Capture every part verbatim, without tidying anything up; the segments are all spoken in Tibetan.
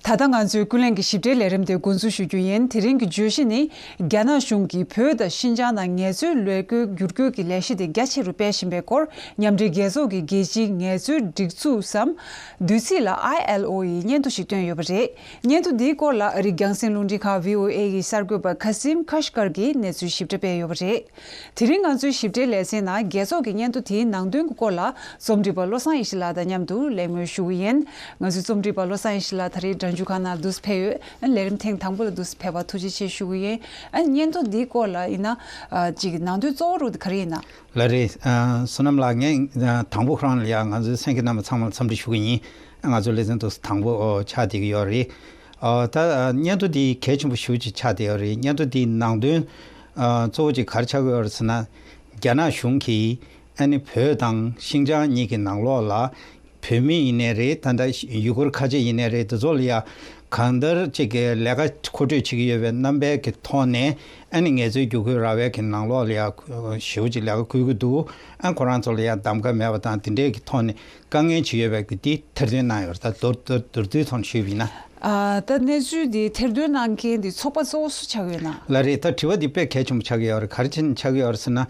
ད་ལྟ་ང་ཚོའི་ཀུན་གླེང་གི་ཞིབ་ཕྲའི་ལས་རིམ་དེ་འགོ་འཛུགས་ཞུ་རྒྱུ་ཡིན། དེ་རིང་གི་བརྗོད་གཞི་ནི། རྒྱ་ནག་གཞུང་གིས་བོད་དང་ཤིན་ཅང་ནང་ངལ་རྩོལ་ལས་འགུལ་བསྒྱུར་རྒྱུའི་ལས་གཞི་དེ་རྒྱ་ཆེ་རུ་སྤེལ་བཞིན་པའི་སྐོར། མཉམ་འབྲེལ་རྒྱལ་ཚོགས་ཀྱི་རྒྱལ་སྤྱིའི་ངལ་རྩོལ་སྒྲིག་འཛུགས་སམ། བསྡུས་ཚིག་ལ་ཨའི་ཨེལ་ཨོ་ཡི་སྙན་ཐོ་ཞིག་བཏོན་ཡོད་པ་རེད། སྙན་ཐོ་འདིའི་སྐོར་ལ་ཨ་རིའི་རྒྱང་སྲིང་རླུང་འཕྲིན་ཁང་བྷི་ཨོ་ཨེ་ཡི་གསར་འགོད་པ་ཁ་སིམ་ཁ་ཤི་ཀར་གྱིས་གནས་ཚུལ་ཞིབ་ཕྲ་སྤེལ་ཡོད་པ་རེད། དེ་རིང་ང་ཚོའི་ཞིབ་ཕྲའི་ལེ་ཚན་ནང་རྒྱལ་ཚོགས་ཀྱི་སྙན་ཐོ་དེའི་ནང་དོན་གྱི་སྐོར་ལ་རྩོམ་སྒྲིག་པ་བློ་བཟང་ཡེ་ཤེས་ལགས་དང་མཉམ་དུ་གླེང་མོལ་ཞུ་གི་ཡིན། ང་ཚོའི་རྩོམ་སྒྲིག་པ་བློ་བཟང་ཡེ་ཤེས་ལགས་ད་རེས་སྒྲ་འཇུག་ཁང་ནང་འདུག་སེ་ཕེབས་ཡོད། ཨ་ནི་ལས་རིམ་ཐེངས་དང་པོ་ལ་འདུག་སེ་ཕེབས་པར་ཐུགས་རྗེ་ཆེ་ཞུ་གི་ཡིན། ཨ་ནི་སྙན་ཐོ་འདིའི་སྐོར་ལ་ཡིན་ན་ཨ་ཅིག་ནང་དོན་གཙོ་བོ་རུ་དེ་ག་རེ་ཡིན་ན། ལགས་རེད། ཨ་བསོད་ནམས་ལགས། ངས་ཨ་དང་པོ་ཁོ་རང་ལ་ཡ་ང་ཚོའི་གསན་མཁན་རྣམ་པ་ཚང་མ་ལ་འཚམས་འདྲི་ཞུ་གི་ཡིན། ང་ཚོའི་ལེ་ཚན་དུ་དང་པོ་ཨོ་ཆགས་བསྡད་ཀྱི་ཡོད་རེད། ཨོ་ད་ཨ་སྙན་ཐོ་འདི་གལ་ཆེན་པོ་ཞེ་པོ་ཅིག་ཆགས་བསྡད་ཡོད་རེད། སྙན་ཐོ་འདིའི་ནང་དོན་ཨ་གཙོ་བོ་ཅིག་ག་རེ་ཆགས་ཀྱི་ཡོད་རེད་ཟེར་ན། རྒྱ་ནག་གཞུང་གིས་ཨ་ནི་བོད་དང་ཤིན་ཅང་གཉིས་ཀྱི་ནང་ལོགས་ལ་བོད་མི་ཡིན་ནའི་རེད། ད་ལྟ་ཡུ་གུར་ཁ་ཆེ་ཡིན་ནའི་རེད། དེ་ཚོ་ལ་ཡ་གང་ལྟར་ཅིག་གི་ལས་ཀ་མཁོ་སྤྲོད་བྱེད་ཀྱི་ཡོད་པའི་རྣམ་པའི་གི་ཐོག་ནས། ཨ་ནི་ངལ་རྩོལ་བསྒྱུར་བཀོད་ར་བའི་གི་ནང་ལོགས་ལ་ཡ་ཞེ་པོ་ཅིག་ལས་ཀ་སྐུལ་གྱི་འདུག་ཨ་ཁོ་རང་ཚོ་ལ་ཡ་གདམ་ག་མེད་པ་དང་དེ་འདྲའི་གི་ཐོག་ནས་དཀའ་ངལ་ཅིག་ཡོད་པའི་གི་དེ་ཐེར་འདོན་གནང་ཡོད་རེད། ད་མདོར་མདོར་མདོར་བསྡུས་ཐོག་ནས་ཞུས་པ་ཡིན་ན། ཨ་ད་གནས་ཚུལ་འདི་ཐེར་འདོན་གནང་མཁན་འདི་ཚོགས་པ་གཙོ་བོ་སུ་ཆགས་ཡོད་ན། ལགས་རེད། ད་དྲི་བ་འདི་དཔེ་གལ་ཆེན་པོ་ཆགས་ཀྱི་ཡོད་རེད། ག་རེ་བྱས་ནས་ཆགས་ཀྱི་ཡོད་རེད་ཟེར་ན།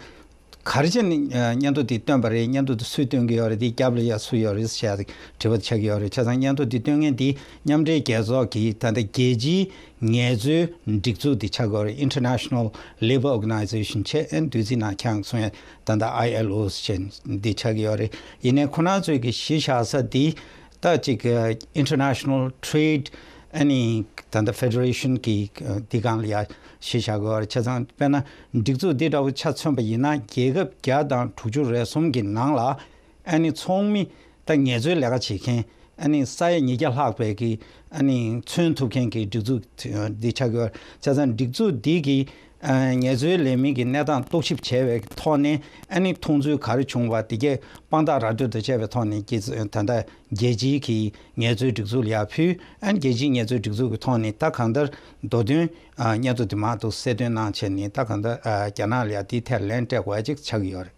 ག་རེ་བྱས་ནས་ཨ་སྙན་ཐོ་འདི་བཏོན་པ་རེད། སྙན་ཐོ་འདི་སུས་བཏོན་གྱི་ཡོད་རེད། དེའི་རྒྱབ་ལ་ཡ་སུ་ཡོད་རེད་ཟེར་ཡ་དྲི་བ་དེ་ཆགས་ཀྱི་ཡོད་རེད། བྱས་ཙང་སྙན་ཐོ་འདི་བཏོན་མཁན་འདི་མཉམ་འབྲེལ་རྒྱལ་ཚོགས་ཀྱི་ད་ལྟ་རྒྱལ་སྤྱིའི་ངལ་རྩོལ་སྒྲིག་འཛུགས་འདི་ཆགས་ཀྱི་ཡོད་རེད། International Labour Organization བྱས། ཨ་ནི་བསྡུས་ཚིག་ནང་ཁྱེད་རང་གསུང་ཡ་ད་ལྟ་ཨའི་ཨེལ་ཨོ་ཟེར་བྱས་འདི་ཆགས་ཀྱི་ཡོད་རེད། ཡིན་ནའི་ཁོ་རང་ཚོས་ཀྱི་གཞི་བཞག་ས་འདི་ད་ཅིག་International Trade ཨ་ནི་ད་ལྟ་Federation གི་འདི་སྒང་ལ་ཡ་གཞི་བཞག་དགོས་པ་རེད། བྱས་ཙང་དཔེར་ན་སྒྲིག་འཛུགས་འདི་འདྲ་བོ་ཆ་མཚོན་པ་ཡིན་ན། རྒྱལ་ཁབ་བརྒྱ་དང་དྲུག་ཅུ་རེ་གསུམ་གྱི་ནང་ལ་ཨ་ནི་ཚོགས་མི་ད་ངལ་རྩོལ་ལས་ཀ་བྱེད་མཁན་ཨ་ནི་ས་ཡ་ཉིས་བརྒྱ་ལྷག་པའི་གི་ཨ་ནི་མཚོན་ཐུབ་མཁན་གྱི་སྒྲིག་འཛུགས་འདི་ཆགས་དགོས་པ་རེད། བྱས་ཙང་སྒྲིག་འཛུགས་འདི་གི་ཨ་ངལ་རྩོལ་ལས་མི་གི་གནས་སྟངས་རྟོག་ཞིབ་བྱས་པའི་ཐོག་ནས་ཨ་ནི་མཐོང་ཚུལ་ག་རེ་བྱུང་བ་དེ་གས་དཔང་རྟགས་ར་སྤྲོད་དང་བཅས་པའི་ཐོག་ནས་ཀྱི་ད་ལྟ་རྒྱལ་སྤྱིའི་གི་ངལ་རྩོལ་སྒྲིག་འཛུགས་ལ་ཡར་ཕུལ། ཨ་ནི་རྒྱལ་སྤྱིའི་ངལ་རྩོལ་སྒྲིག་འཛུགས་ཀྱི་ཐོག་ནས་ད་གང་ལྟར་མདོ་དོན་ཨ་སྙན་ཐོ་དེ་མར་དུ་གསལ་སྟོན་གནང་བྱས་ནས། ད་གང་ལྟར་ཨ་རྒྱ་ནག་ལ་ཡར་དེའི་ཐད་ལན་སྤྲད་དགོས་ཡ་ཅིག་ཆགས་ཀྱི་ཡོད་རེད།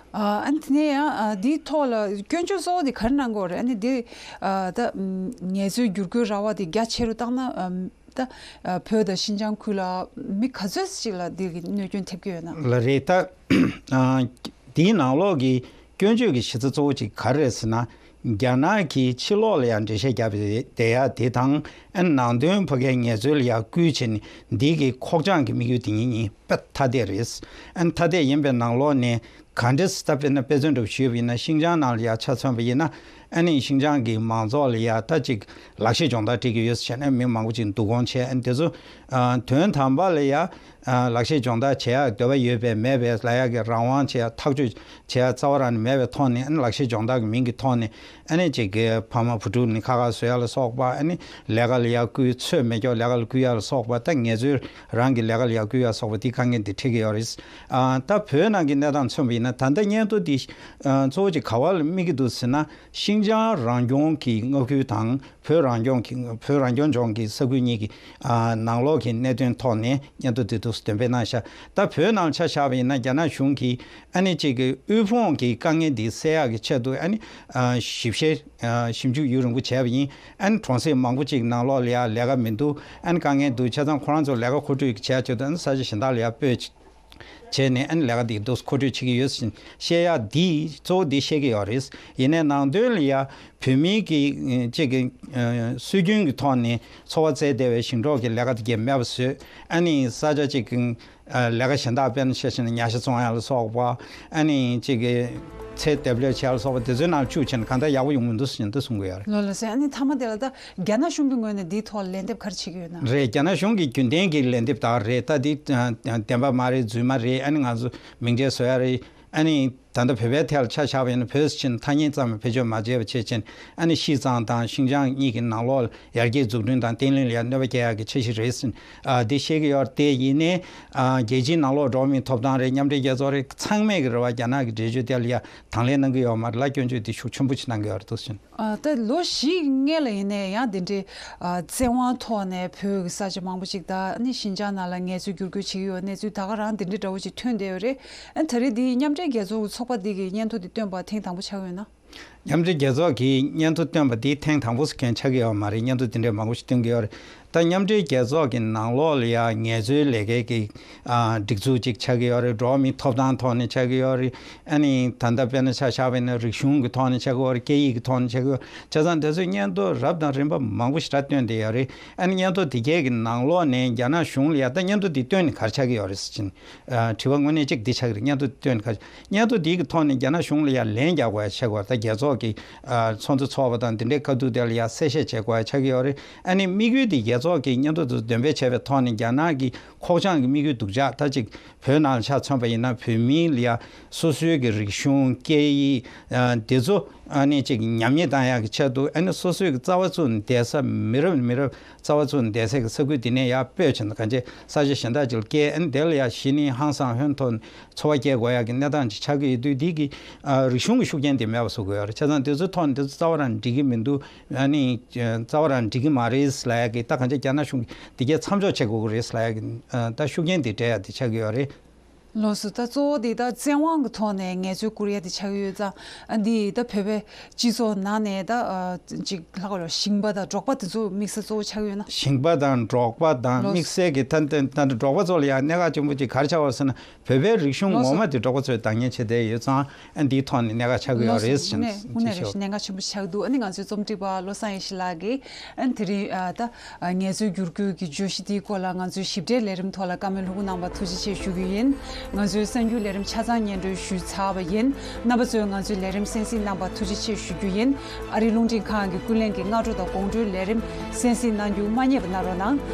ཨ་ཨ་ནི་དེ་ནས་ཡང་ཨ་འདིའི་ཐོག་ལ་སྐྱོན་བརྗོད་གཙོ་བོ་དེ་ག་རེ་གནང་དགོས་རེད། ཨ་ནི་འདི་ཨ་ད་ངལ་རྩོལ་བསྒྱུར་བཀོད་ར་བ་དེ་རྒྱ་ཆེ་རུ་བཏང་ན་ཨམ། ད་ཨ་བོད་དང་ཤིན་ཅང་ཁུལ་ལ་མི་ག་ཚོད་ཅིག་ལ་འདི་གི་གནོད་སྐྱོན་ཐེབས་ཀྱི་ཡོད་ན། ལགས་རེད། ད་ཨ་དེའི་ནང་ལོགས་ཀྱི་སྐྱོན་བརྗོད་ཀྱི་གཞི་རྩ་གཙོ་བོ་ཅིག་ག་རེ་རེད་ཟེར་ན། རྒྱ་ནག་གིས་ཕྱི་ལོགས་ལ་ཡང་འགྲེལ་བཤད་རྒྱབ་བསྡད་ཡ་དེ་དང་། ཨ་ནང་དོན་ཕ་གིའི་ངལ་རྩོལ་ལ་ཡང་བསྐུལ་བྱས་ནས་འདི་གི་ཁོག་བཅངས་ཀྱི་དམིགས་ཡུལ་དེ་གཉིས་གཉིས་དཔེ་ཐ་དད་རེད། ཨ་ཐ་དད་ཡིན་པའི་ནང་ལོགས་ནས་ག་འདྲས་ད་དཔེར་ན་དཔེ་མཚོན་འདྲ་བོ་ཞུས་པ་ཡིན་ན། ཤིན་ཅང་ནང་ལ་ཡང་ཆ་མཚོན་པ་ཡིན་ན། ཨ་ནི་ཤིན་ཅང་གི་མང་ཚོགས་ལ་ཡང་ད་ཅིག་ལག་ཤེས་སྦྱོང་བརྡར་སྤྲད་ཀྱི་ཡོད་ཟེར་བྱས་ནས་མི་མང་པོ་ཅིག་བསྡུ་སྐོང་བྱས། ཨ་ནི་དེ་ཚོ་ཨ་དོན་དམ་པ་ལ་ཡང་ཨ་ལག་ཤེས་སྦྱོང་བརྡར་བྱེད་ཡག་འདོད་པ་ཡོད་པའི་མེད་པའི་ལབ་ཡག་གི་རང་དབང་བྱེད་ཡག་ཐག་གཅོད་བྱེད་ཡག་རྩ་བ་རང་ནས་མེད་པའི་ཐོག་ནས། ཨ་ནི་ལག་ཤེས་སྦྱོང་བརྡར་གྱི་མིང་གི་ཐོག་ནས་ཨ་ནི་ཅིག་གི་ཕ་མ་བུ་ཕྲུག་ནི་ཁ་ཁ་བཟོ་ཡག་ལ་སོགས་པ། ཨ་ནི་ལས་ཀ་ལ་ཡར་བསྐུལ། ཚོད་མེད་ཀྱོག་ལས་ཀ་ལ་བསྐུལ་ཡག་ལ་སོགས་པ། ད་ངལ་རྩོལ་རང་གི་ལས་ཀ་ལ་ཡར་བསྐུལ་ཡག་ལ་སོགས་པ་དེ་དཀའ་ངལ་འདི་འཕྲད་ཀྱི་ཡོད་རེད། ཨ་ད་བོད་ནང་གི་གནས་སྟངས་མཚོན་པ་ཡིན་ན། ད་ལྟ་སྙན་ཐོ་འདི་ཨ་གཙོ་བོ་ཅིག་ག་བ་ལ་དམིགས་ཀྱི་འདུག་ཟེར་ན། ཤིན་ཅང་རང་སྐྱོང་གི་མངའ་ཁུལ་དང་བོད་རང་སྐྱོང་གི་བོད་རང་སྐྱོང་ལྗོངས་ཀྱི་ས་ཁུལ་གཉིས་ཀྱི་ཨ་ནང་ལོགས་ཀྱི་གནད་དོན་ཐོག་ནས་སྙན་ཐོ་འདི་འདུག་འདོན་སྤེལ་གནང་ཤག་ད་བོད་ནང་ཆ་བཞག་པ་ཡིན་ན། རྒྱ་ནག་གཞུང་གིས་ཨ་ནི་ཅིག་གི་དབུལ་ཕོངས་ཀྱི་དཀའ་ངལ་འདི་སེལ་ཡག་གི་ཆེད་དུ་ཨ་ནི་ཨ་ཞིབ་བཤེར་ཨ་ཞིབ་འཇུག་ཡུན་རིང་པོ་བྱས་པ་ཡིན། ཨ་ནི་གྲོང་གསེབ་མང་པོ་ཅིག་ནང་ལོགས་ལ་ཡ་ལས་ཀ་མི་འདུག་ཨ་ནི་དཀའ་ངལ་འདུག་བྱས་ཙང་ཁོ་རང་ཚོ་ལས་ཀ་མཁོ་སྤྲོད་བྱས་ཆེད་དུ་ཨ་ནི་ས་ཆ་གཞན་དག་ལ་ཡ་སྤོས་བྱས་ནས། ཨ་ནི་ལས་ཀ་འདི་འདུག་མཁོ་སྤྲོད་བྱེད་ཀྱི་ཡོད་ཟེར་བཤད་ཡག་འདི་གཙོ་བོ་འདི་བཤད་ཀྱི་ཡོད་རེད། ཡིན་ནའི་ནང་དོན་ལ་ཡ་བོད་མིའི་གི་ཅིག་གི་སྲོལ་རྒྱུན་གྱི་ཐོག་ནས་འཚོ་བ་བཙལ་བསྡད་པའི་ཞིང་འབྲོག་གི་ལས་ཀ་དེ་གས་མེད་པ་བཟོས། ཨ་ནི་ས་ཆ་ཅིག་གི་ལས་ཀ་གཞན་དག་དཔེར་ན་ཆ་བཞག་ན་ཉ་ཤ་བཙོང་ཡག་ལ་སོགས་པ། ཨ་ནི་ཅིག་གི་ཚལ་འདེབས་ལས་བྱེད་ཡག་ལ་སོགས་པ་དེ་ཚོའི་ནང་བཅུག་བྱས་ན་གང་ལྟར་ཡག་པོ་ཡོང་གི་མི་འདུག་ཟེར་ནས་འདི་གསུང་གི་ཡོད་རེད། ལགས་ལགས་སོ། ཨ་ནི་མཐའ་མ་དེ་ལ་ད་རྒྱ་ནག་གཞུང་གི་ངོས་ནས་འདིའི་ཐོག་ལ་ལན་འདེབས་ག་རེ་བྱེད་ཀྱི་ཡོད་ན། རེད། རྒྱ་ནག་གཞུང་གི་རྒྱུན་ལྡན་གྱི་ལན་འདེབས་དག་རེད། ད་འདི་བདེན་པ་མ་རེད། རྫུན་མ་རེད། ཨ་ནི་ང་ཚོ་མིང་འབྲས་བཟོ་ཡག་རེད། ཨ་ནི་ད་ལྟ་བོད་པའི་ཐད་ལ་ཆ་བཞག་པ་ཡིན་ན། བོད་ཟེར་ཕྱིན་ཐ་སྙད་ཙམ་བེད་སྤྱོད་མ་བྱས་པ་བྱས་ཕྱིན། ཨ་ནི་ཤིས་ཙང་དང་ཤིན་ཅང་གཉིས་ཀྱི་ནང་ལོགས་ལ་ཡར་རྒྱས་འཛུགས་སྐྲུན་དང་བརྟན་ལྷིང་ལ་ཡང་གནོད་པ་སྐྱེལ་ཡག་གི་འཆར་གཞི་རེད་ཟེར། ཨ་འདི་བཤད་ཀྱི་ཡོད་རེད། དེ་ཡིན་ནའི་ཨ་རྒྱལ་སྤྱིའི་ནང་ལོགས་འགྲོ་བ་མིའི་ཐོབ་ཐང་རེད། མཉམ་འབྲེལ་རྒྱལ་ཚོགས་རེད། ཚང་མས་ཀྱི་རེ་བ་རྒྱ་ནག་གི་འགྲེལ་བརྗོད་དེ་ལ་ཡང་དང་ལེན་གནང་གི་ཡོད་མ་རེད་ལ། སྐྱོན་བརྗོད་འདི་ཤུགས་ཆེན་པོ་ཞིག་གནང་གི་ཡོད་རེད་འདུག་ཟེར། ཨ་ད་ལོ་བཞིའི་སྔོན་ལ་ཡིན་ནའི་ཡང་དེ་འདྲའི་ཨ་བཙན་དབང་ཐོག་ནས་བོད་ཀྱི་ས་ཆ་མང་པོ་ཞིག་དང་ཨ་ནི་ཤིན་ཅང་ནང་ལ་ངལ་རྩོལ་བསྒྱུར་བཀོད་བྱེད་ཀྱི་ཡོད་གནས་ཚུལ་ད་ག་རང་དེ་འདྲའི་འདྲ་བོ་ཞིག་ཐོན་བསྡད་ཡོད་རེད། ཨ་ད་རེས་འདི་མཉམ་འབྲེལ་རྒྱལ་ཚོགས་ཀྱི་ཚོགས་པ་འདི་གིས་སྙན་ཐོ་འདི་བཏོན་པ་ཐེངས་དང་པོ་ཆགས་ཡོད་ན། མཉམ་འབྲེལ་རྒྱལ་ཚོགས་ཀྱིས་སྙན་ཐོ་བཏོན་པ་འདི་ཐེངས་དང་པོ་སུ་མཁན་ཆགས་ཀྱི་ཡོད་མ་རེད། སྙན་ཐོ་འདི་འདྲའི་མང་པོ་ཞིག་བཏོན་གྱི་ཡོད་རེད། ད་མཉམ་འབྲེལ་རྒྱལ་ཚོགས་ཀྱི་ནང་ལོགས་ལ་ཡང་ངལ་རྩོལ་ལས་ཀའི་གི་ཨ་སྒྲིག་འཛུགས་ཅིག་ཆགས་ཀྱི་ཡོད་རེད། འགྲོ་བ་མིའི་ཐོབ་ཐང་ཐོག་ནས་ཆགས་ཀྱི་ཡོད་རེད། ཨ་ནི་ད་ལྟ་དཔེར་ན་ཆ་བཞག་པ་ཡིན་ན་རིག་གཞུང་གི་ཐོག་ནས་ཆགས་ཀྱི་ཡོད་རེད། སྐད་ཡིག་གི་ཐོག་ནས་ཆགས་ཀྱི་ཡོད་རེད། བྱས་ཙང་དེ་ཚོའི་སྙན་ཐོ་རབ་དང་རིམ་པ་མང་པོ་ཞེ་དྲག་བཏོན་བསྡད་ཡོད་རེད། ཨ་ནི་སྙན་ཐོ་དེ་གའི་གི་ནང་ལོགས་ནས་རྒྱ་ནག་གཞུང་ལ་ཡང་ད་སྙན་ཐོ་འདི་བཏོན་ནས་ག་རེ་ཆགས་ཀྱི་ཡོད་རེད་ཟེར་ཕྱིན། ཨ་དྲི་བ་དངོས་གནས་གཅིག་འདི་ཆགས་ཀྱི་རེད། སྙན་ཐོ་འདི་བཏོན་ནས་ག་རེ། སྙན་ཐོ་འདིའི་གི་ཐོག་ནས་རྒྱ་ནག་གཞུང་ལ་ཡང་ལན་རྒྱག་དགོས་ཡ་ཆགས་དགོས། ད་རྒྱལ་ཚོགས་ཀྱི་ཨ་ཚོགས་འདུ་ཚོགས་པ་དང་འདི་འདྲའི་སྐབས་དུས་དེ་ལ་ཡང་གསལ་བཤད་བྱེད་དགོས་ཡ་ཆགས་ཀྱི་ཡོད་རེད། ཨ་ནི་དམིགས་ཡུལ་འདི་རྒྱལ་ཚོགས་ཀྱི་སྙན་ཐོ་དེ་ཚོ་འདོན་སྤེལ་བྱས་པའི་ཐོག་ནས་རྒྱ་ནག་གི་ཁོག་བཅངས་ཀྱི་དམིགས་ཡུལ་སྡུག་ཅག་ད་ཅིག་བོད་ནང་ལ་ཆ་མཚོན་པ་ཡིན་ན་བོད་མིའི་ལ་ཡ་སོ་སོའི་གི་རིག་གཞུང་སྐད་ཡིག་ཨ་དེ་ཚོ་ཨ་ནི་ཅིག་ཉམས་ཉེས་བཏང་ཡག་གི་ཆེད་དུ། ཨ་ནི་སོ་སོའི་གི་རྩ་བ་བཙུགས་ནས་བསྡད་ས་མི་རབས་མི་རབས་རྩ་བ་བཙུགས་ནས་བསྡད་སའི་གི་ས་ཁུལ་དེ་ནས་ཡར་སྤོས་བྱས་ནས་གང་ཅི་ས་ཆ་གཞན་དག་ཅིག་ལ་བསྐྱལ། ཨ་ནི་དེ་ལ་ཡ་གཞི་ནས་ཧང་སང་ཧོན་ཐོར་འཚོ་བ་སྐྱེལ་དགོས་ཡག་གི་གནས་སྟངས་ཅིག་ཆགས་ཀྱི་ཡོད་དུས། འདི་གི་ཨ་རིག་གཞུང་གི་ཤུགས་རྐྱེན་དེ་མེད་པ་བཟོ་དགོས་ཡོད་རེད། བྱས་ཙང་དེ་ཚོའི་ཐོག་ནས་དེ་ཚོ་རྩ་བ་རང་འགྲིག་གི་མི་འདུག་ཨ་ནི་རྩ་བ་རང་འགྲིག་གི་མ་རེད་ལབ་ཡག་གི། ད་གང་ཅི་རྒྱ་ནག་གཞུང་གིས་འདི་གའི་མཚམས་འཇོག་བྱེད་དགོས་ཀྱི་རེད་ལབ་ཡག་གི་ཨ་ད་ཤུགས་རྐྱེན་དེ་སྤྲད་ཡག་དེ་ཆགས་ཀྱི་ཡོད་རེད། ལགས་སོ། ད་གཙོ་བོ་འདི་ད་བཙན་དབང་གི་ཐོག་ནས་ངལ་རྩོལ་བསྐུར་ཡ་དེ་ཆགས་ཡོད་ཙང་། ཨ་འདི་ད་བོད་པའི་སྤྱི་ཚོགས་ནང་ནས་ད་ཨ་ཅིག་ལྷག་པར་ཞིང་པ་དང་འབྲོག་པ་དེ་ཚོ་དམིགས་བསལ་གཙོ་བོ་ཆགས་ཡོད་ན། ཞིང་པ་དང་འབྲོག་པ་དང་ལགས་དམིགས་བསལ་གྱི་ད་ད་ད་འབྲོག་པ་ཚོ་ལ་ཡང་གནད་འགག་ཆེན་པོ་ཅིག་ག་རེ་ཆགས་པ་ཟེར་ན། བོད་པའི་རིག་གཞུང་ལགས་ངོ་སོ། མ་དེ་འབྲོག་པ་ཚོས་བདག་གཉེར་བྱེད་བསྡད་ཡོད་ཙང་། ཨ་འདིའི་ཐོག་ནས་གནད་འགག་ཆགས་ཀྱི་ཡོད་ལགས་རེད་སོ། ཟེར་དངོས་གནས་དངོས་གནས་རེད་ཞེས་གནད་འགག་ཆེན་པོ་ཆགས་འདུག་ཨ་ནི་ང་ཚོའི་རྩོམ་སྒྲིག་པ་བློ་བཟང་ཡེ་ཤེས་ལགས་ཀྱིས་ཨ་ནི་དེ་རིང་ཨ་ད་ཨ་ངལ་རྩོལ་བསྒྱུར་བཀོད་ཀྱི་བརྗོད་གཞི་དེའི་སྐོར་ལ་ང་ཚོའི་ཞིབ་ཕྲའི་ལས་རིམ་ཐོག་ལ་བཀའ་མོལ་ལྷུག་པོ་གནང་བར་ཐུགས་རྗེ་ཆེ་ཞུ་རྒྱུ་ཡིན། ང་ཚོའི་གསར་འགྱུར་ལས་རིམ་ཆ་ཚང་སྙན་སྒྲོན་ཞུས་ཚར་བ་ཡིན། རྣམ་པ་ཚོས་ང་ཚོའི་ལས་རིམ་གསན་གཟིགས་གནང་བར་ཐུགས་རྗེ་ཆེ་ཞུ་རྒྱུ་ཡིན། ཨ་རིའི་རླུང་འཕྲིན་ཁང་གི་ཀུན་གླེང་གི་སྔ་དྲོ་དང་དགོང་དྲོའི་ལས་རིམ་གསན་གཟིགས་གནང་རྒྱུ་མ་བསྙེལ་བ་གནང་རོགས་གནང་།